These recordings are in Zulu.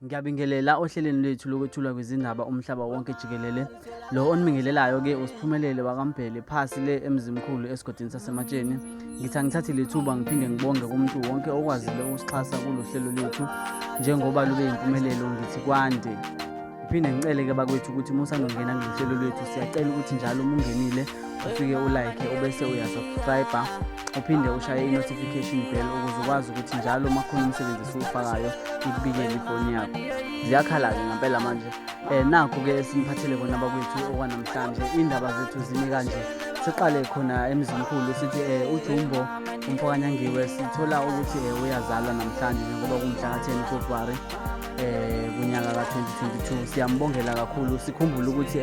Ngiyabingelela ohlelweni lwethu lokwethulwa kwezindaba umhlaba wonke jikelele. Lo onibingelelayo-ke uSiphumelele wakaMbhele phasi le eMzimkhulu esigodini saseMatsheni. Ngithi angithathe lethuba ngiphinde ngibonge kumuntu wonke okwazile ukusixhasa kulo hlelo lwethu njengoba lube yimpumelelo ngithi kwande. Ngiphinde ngicele-ke bakwethu ukuthi uma usandongena kulolu hlelo lwethu siyacela ukuthi njalo uma ungenile ufike ulike ubese uyasubscribe uphinde ushaye i-notification bell ukuze ukwazi ukuthi njalo uma khona umsebenzi esiwufakayo ikubikele ifoni yakho. Ziyakhala-ke ngempela manje. Nakhu-ke esiniphathele kona bakwethu okwanamhlanje. Iy'ndaba zethu zimi kanje. Siqale khona eMzimkhulu sithi uJumbo umfokanyangiwe sithola ukuthi uyazalwa namhlanje njengoba kumhla ka-10 February kunyaka ka-2022. Siyambongela kakhulu, sikhumbule ukuthi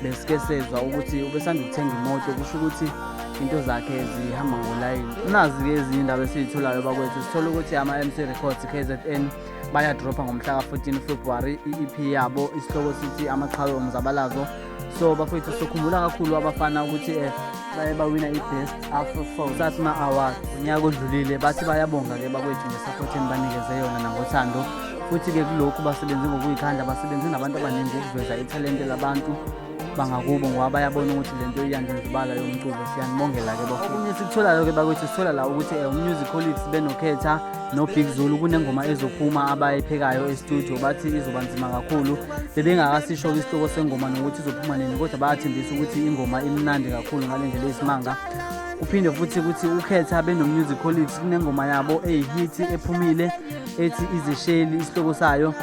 besike sezwa ukuthi ubesanda ukuthenga imoto, kusho ukuthi into zakhe zihamba ngolayini. Nazi-ke ezinye indaba esiyitholayo bakwethu, sithola ukuthi ama-MC Records KZN bayadropha ngomhla ka-14 February i-EP yabo, isihloko sithi Amaqhawe Omzabalazo. So bafowethu sokhumbula kakhulu abafana ukuthi baye bawina i-Best Afro Soul Satma Award unyaka odlulile. Bathi bayabonga-ke bakwethu nge-support enibanikeze yona nangothando, futhi-ke kulokhu basebenze ngokuyikhandla, basebenze nabantu abaningi ukuveza ithalente labantu bangakubo ngoba bayabona ukuthi lento iyandlondlobala yomculo. Siyanibongela-ke bafowethu. Okunye esikutholayo-ke bakwethu, sithola la ukuthi uMusicholics benokhetha no-Big Zulu kunengoma ezophuma abayiphekayo e-studio, bathi izoba nzima kakhulu. Bebengakasisho-ke isihloko sengoma nokuthi izophuma nini, kodwa bayathembisa ukuthi ingoma imnandi kakhulu ngale ndlela eyisimanga. Kuphinde futhi ukuthi ukhetha beno-Musicholics kunengoma yabo eyihithi ephumile ethi Izesheli isihloko sayo.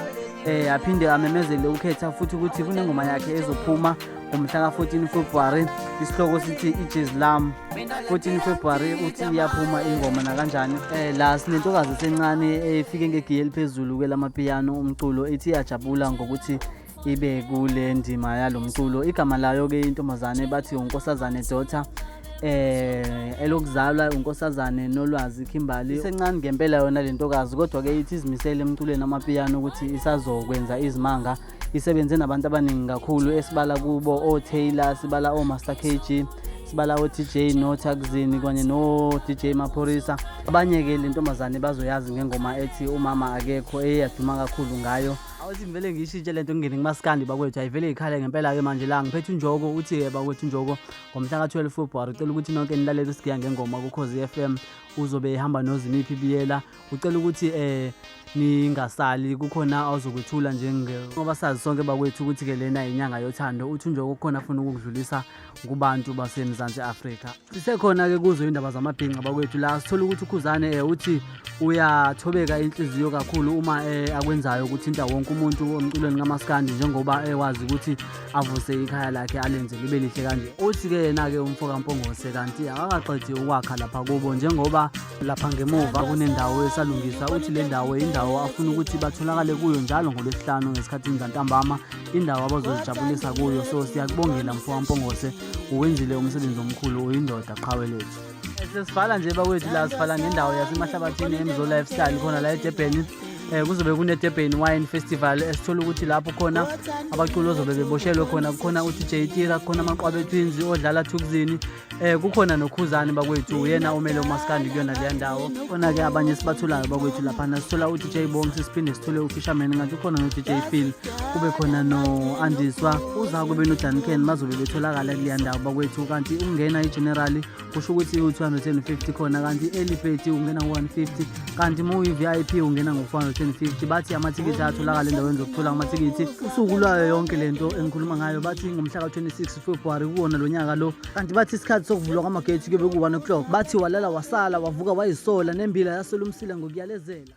Aphinde amemezele ukhetha futhi ukuthi kunengoma yakhe ezophuma ngomhla ka-14 February, isihloko sithi Ijezi Lami. 14 February uthi iyaphuma ingoma nakanjani. La sinentokazi esencane efike ngegiya eliphezulu kwelamapiyano umculo, ithi iyajabula ngokuthi ibe kule ndima yalo mculo. Igama layo-ke intombazane bathi uNkosazane Daughter, elokuzalwa uNkosazane Nolwazi Kimberly. Isencane ngempela yona le ntokazi, kodwa-ke ithi izimisele emculweni amapiyano ukuthi isazokwenza izimanga. Isebenze nabantu abaningi kakhulu esibala kubo o-Taylor, sibala o-Master KG, sibala o-TJ no-Taxini kanye no-DJ Maphorisa. Abanye-ke le ntombazane bazoyazi ngengoma ethi Umama Akekho eyaduma kakhulu ngayo. Awuthi ngivele ngiyishintshe lento ngingene kumaskandi bakwethu, ayivele ikhale ngempela-ke manje la ngiphethe uNjoko. Uthi-ke bakwethu uNjoko ngomhla ka-12 February ucela ukuthi nonke nilalele uSigiya Ngengoma kuKhozi FM, uzobe ehamba noZimiphi Biyela. Ucela ukuthi ningasali, kukhona azokwethula njengoba sazi sonke bakwethu ukuthi-ke lena inyanga yothando. Uthi uNjoko kukhona afuna ukukudlulisa kubantu baseMzansi Afrika. Sisekhona-ke kuzo indaba zamabhinca bakwethu, la sithola ukuthi uKhuzane uthi uyathobeka inhliziyo kakhulu uma akwenzayo kuthinta wonke umuntu emculweni kamaskandi, njengoba ekwazi ukuthi avuse ikhaya lakhe alenze libe lihle kanje. Uthi-ke yena-ke umfo kaMpongose kanti akakaqedi ukwakha lapha kubo, njengoba lapha ngemuva kunendawo esalungiswa. Uthi le ndawo indawo afuna ukuthi batholakale kuyo njalo ngoLwesihlanu ngesikhathini zantambama, indawo abazozijabulisa kuyo. So siyakubongela mfo kaMpongose, uwenzile umsebenzi omkhulu, uyindoda qhawe lethu. Sesivala nje bakwethu la, sivala ngendawo yaseMahlabathini eMzo Lifestyle khona la eDurban. Kuzobe kune-Durban Wine Festival, esithola ukuthi lapho khona abaculi ozobe beboshelwe khona, kukhona u-DJ Tira, kukhona Amaqwabe Twins odlala Thukzini, kukhona noKhuzani bakwethu, uyena omele umaskandi kuyona leya ndawo. Khona-ke abanye esibatholayo bakwethu laphana, sithola u-DJ Bongs, siphinde sithole uFisherman, ngathi ukhona no-DJ Phil, kube khona no-Andiswa, uza kube no-Duncan, bazobe betholakala kuleya ndawo bakwethu. Kanti ukungena i-general kusho ukuthi u-250 khona, kanti i-early bird ungena ngo-150, kanti uma uyi-VIP ungena ngo-450. Bathi amathikithi ayatholakala endaweni zokuthola amathikithi. Usuku lwayo yonke lento engikhuluma ngayo bathi ngomhla ka-26 February kuwona lo nyaka lo, kanti bathi isikhathi sokuvulwa kwamagethi kuyobe ku-1 o'clock. Bathi walala wasala wavuka wayisola nembila yasela umsila ngokuyalezela.